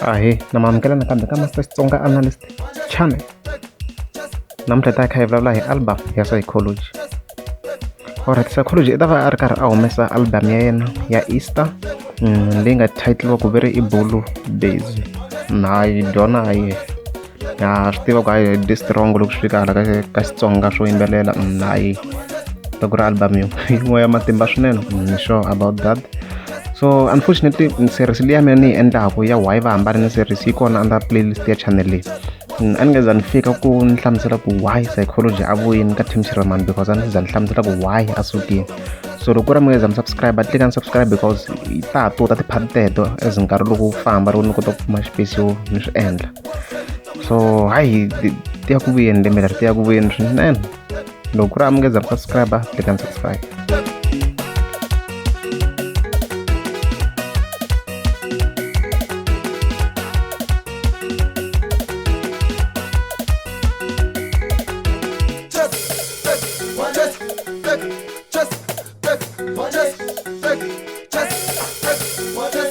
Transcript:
Ahee na ma amukela nakambe ka Master Xitsonga Analyst Channel. Namuntlha hi ta kha hi vulavula hi album ya Psychology. Alright, Psychology i ta va a ri karhi a humesa album ya yena ya Easter leyi nga title ku ve ri i Bulu Daisy. Na yi dyona hayi ha swi tiva ku hayi di strong loko swi fika hala ka Xitsonga swo yimbelela hayi ta ku ri album yin'we ya matimba swinene ni sure about that. So unfortunately series leyi ya mina ni yi endlaku ya why va hambane na series yi kona under playlist ya channel leyi. A ni nga za ni fika ku ni hlamusela ku why Psychology a vuyini ka Team Shirimani because a ni za ni hlamusela ku why a sukile. So loko ku ri mi nga za mi subscribe tlika ni subscribe because ta ha tuta ti-part teto as nkarhi loko wu famba loko ni kota ku kuma xipesi yo ni swi endla. So hayi ti ya ku vuyeni lembe leri ti ya ku vuyeni swinene. Loko ku ri a mi nge za mi subscribe tlika ni subscribe. Just, just, just, just, just, just.